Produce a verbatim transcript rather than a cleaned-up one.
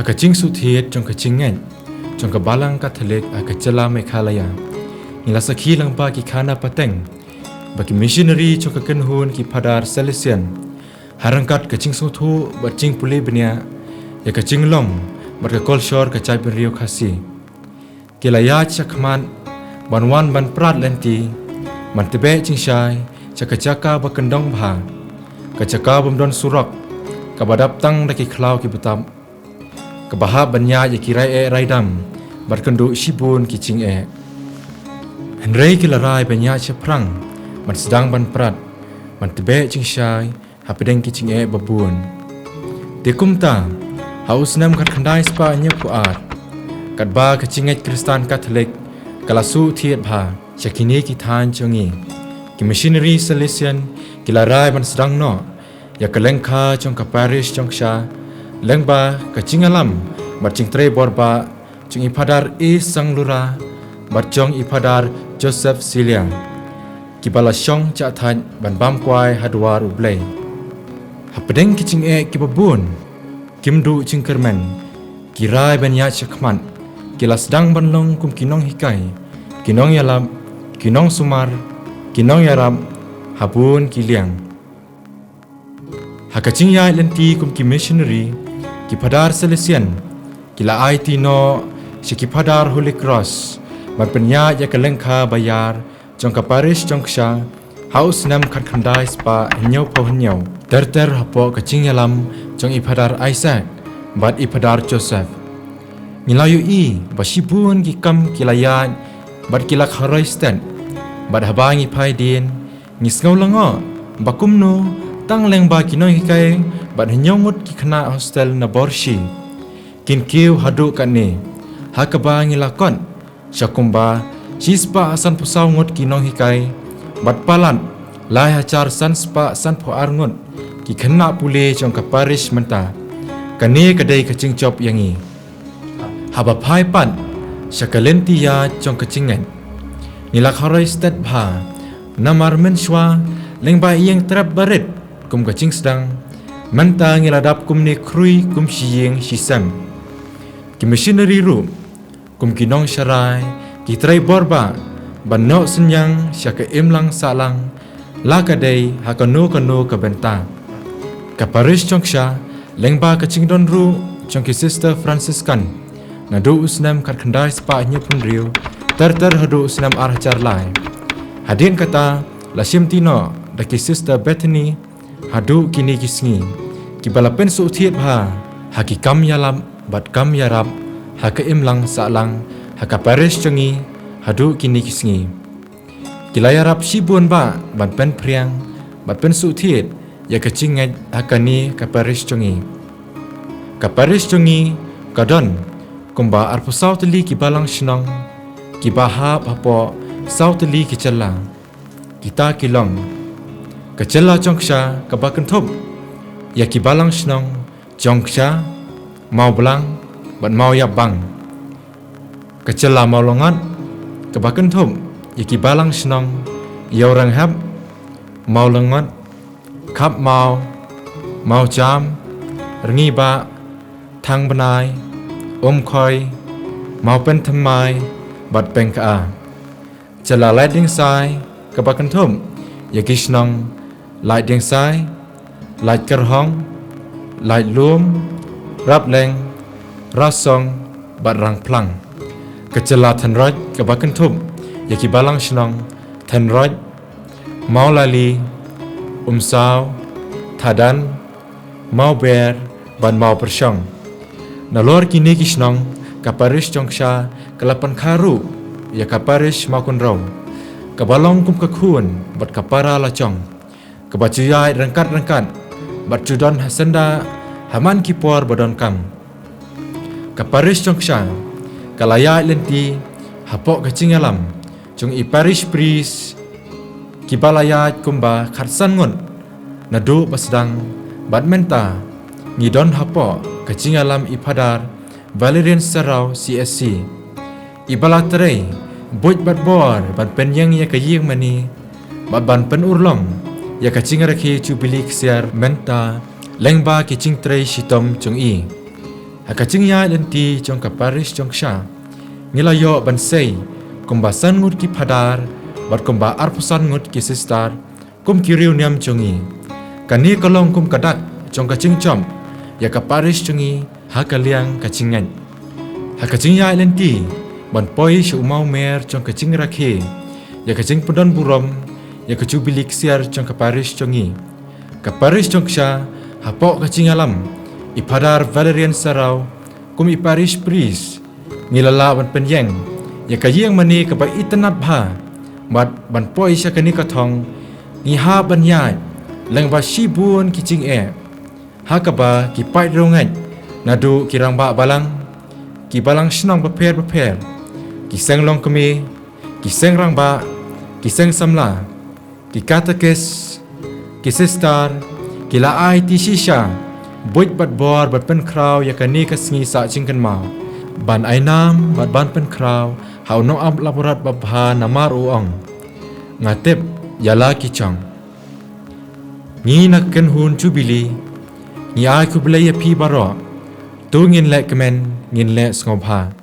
Ka jingsngewthuh jong ka jingngeit jong ka Balang Katholik ha ka jylla Meghalaya. Ngi la sakhi lyngba ki khana pateng ba ki missionary jong ka kynhun ki Phadar Salesian, ha ryngkat ka jingsngewthuh bad jingpule bniah ïa ka jinglong bad ka kolshor ka jaitbynriew Khasi, ki la ïaid shakhmat ban wan ban prat lynti, ban tbeh jingshai sha ka jaka ba kyndong bha, ka jaka bym don surok, kaba dap tang da ki khlaw ki btap, kaba hap ban ïaid ïa ki rai eh rai dam bad kynduh shibun ki jingeh. Hynrei ki la rai ban ïaid shaphrang ban sdang ban prat, ban tbeh jingshai hapdeng ki jingeh babun. Te kumta, ha u snem khatkhyndai spah hynñiewphew ar, katba ka jingngeit Khristan Katholik ka la sngewthuh bha sha kine ki thaiñ jong ngi, ki missionary Salesian ki la rai ban sdang noh ïa ka lyngkha jong ka parish jong Ksha lyngba ka jingïalam bad jingtrei borbah jong i Phadar A Sanglura bad jong i Phadar Joseph Silia, kiba la shong jahthait ban bam kwai ha dwar U Blei. Hapdeng ki jingeh kiba bun, kim duh jingkyrmen, ki rai ban ïaid shakhmat, ki la sdang ban long kum ki nonghikai, ki nongïalap, ki nongsumar, ki nongïarap ha bun ki liang. Ha ka jingïaid lynti kum ki missionary, ki Phadar Salesian ki la aiti noh sha ki Phadar Holy Cross ban pynïaid ïa ka lyngkha ba ïar jong ka parish jong Ksha ha u snem khatkhyndai spah hynñiewphew hynñiew, ter ter hapoh ka jingïalam jong i Phadar Isaac bad i Phadar Joseph. Ngi la ïohi ba shibun ki kam ki la ïaid bad ki la kharoi stet, bad haba ngi phai dien, ngi sngew lyngngoh ba kumno tang lyngba ki nonghikai bad hynñiew ngut ki khynnah hostel na Borshi kin kiew haduh katne, ha kaba ngi la kot sha kumba shispah sanphew saw ngut ki nonghikai bad palat lai hajar san spah sanphew ar ngut ki khynnah pule jong ka parish mynta. Kane ka dei ka jingjop ïa ngi. Haba phai pat sha ka lynti ïaid jong ka jingngeit, ngi la kharoi stet bha, namar mynshuwa lyngba ïing trep barit kum ka jingsdang, mynta ngi la dap kumne khrui kum shi ïing shi sem. Ki missionary ruh kum ki nongsharai ki trei borbah ban noh synñiang sha ka imlang sahlang, la ka dei ha kano kano ka bynta. Ka parish jong Ksha lyngba ka jingdon ruh jong ki sister Franciscan naduh u snem khatkhyndai spah hynñiewphew hynriew ter ter haduh u snem ar hajar lai. Hadien kata la shimti noh da ki sister Bethany haduh kine ki sngi, kiba la pynsngewthuh bha ha ki kam ïalap bad kam ïarap ha ka imlang sahlang ha ka parish jong ngi haduh kine ki sngi. Ki la ïarap shibun bha ban pynphriang bad pynsngewthuh ïa ka jingngeit ha kane ka parish jong ngi. Ka parish jong ngi ka don kumba arphew saw tylli ki balang shnong kiba hap hapoh saw tylli ki jylla. Kita ki long: ka jylla jong Ksha kaba kynthup ïa ki balang shnong jong Ksha, Mawblang bad Mawiapbang. Ka jylla Mawlyngot kaba kynthup ïa ki balang shnong Ïawrynghep, Mawlyngot, Khapmaw, Mawjam, Rngibah, Thangbnai, Umkhoi, Mawpynthymmai bad Pengkha. Jylla Laitdiengsai kaba kynthup ïa ki shnong Laitdiengsai, Laitkyrhong, Laitlum, Rapleng, Rasong bad Rangphlang. Ka jylla Thynroit kaba kynthup ïa ki balang shnong Thynroit, Mawlali, Umsaw, Thadan, Mawber bad Mawpyrshong. Nalor kine ki shnong ka parish jong Ksha ka la pynkha ruh ïa ka parish Mawkynrew, kaba long kum ka khun bad ka para la jong, kaba ju ïaid ryngkat ryngkat bad ju don ha syndah ha man ki por ba donkam. Ka parish jong Ksha ka la ïaid lynti hapoh ka jingïalam jong i parish priest kiba la ïaid kumba khatsan ngut naduh ba sdang, bad mynta ngi don hapoh ka jingïalam i Phadar Valerian Sarau C S C, iba la trei buit bad bor ban pynïeng ïa ka ïingmane bad ban pynurlong ïa ka jingrakhe jubili ksiar mynta lyngba ki jingtrei shitom jong i. Ha ka jingïaid lynti jong ka parish jong Ksha, ngi la ïoh ban sei kumba san ngut ki phadar bad kumba arphew san ngut ki sister kum ki riewniam jong ngi. Kane ka long kum ka dak jong ka jingjop ïa ka parish jong ngi ha ka liang ka jingngeit. Ha ka jingïaid lynti ban poi sha u mawmer jong ka jingrakhe ïa ka jingpyndonburom ïa ka jubili ksiar jong ka parish jong ngi, ka parish jong Ksha, hapoh ka jingïalam i Phadar Valerian Saraw kum i parish priest, ngi la lah ban pynïeng ïa ka ïing mane kaba itynnad bha. Bad ban poi sha kane ka thong, ngi hap ban ïaid lyngba shibun ki jingeh, ha kaba ki paid riewngeit naduh ki rangbah balang, ki balang shnong bapher bapher, ki seng longkmie, ki seng rangbah, ki seng samla, ki katekis, ki sister, ki la aiti shisha buit bad bor ban pynkhraw ïa kane ka sngi sah jingkynmaw, ban ai nam bad ban pynkhraw ha u nongap laborat babha namar u ong: Nga tip ïa la ki jong. Ngi na ka kynhun jubili, ngi ai khublei ïa phi baroh. To ngin leh kmen, ngin leh sngewbha.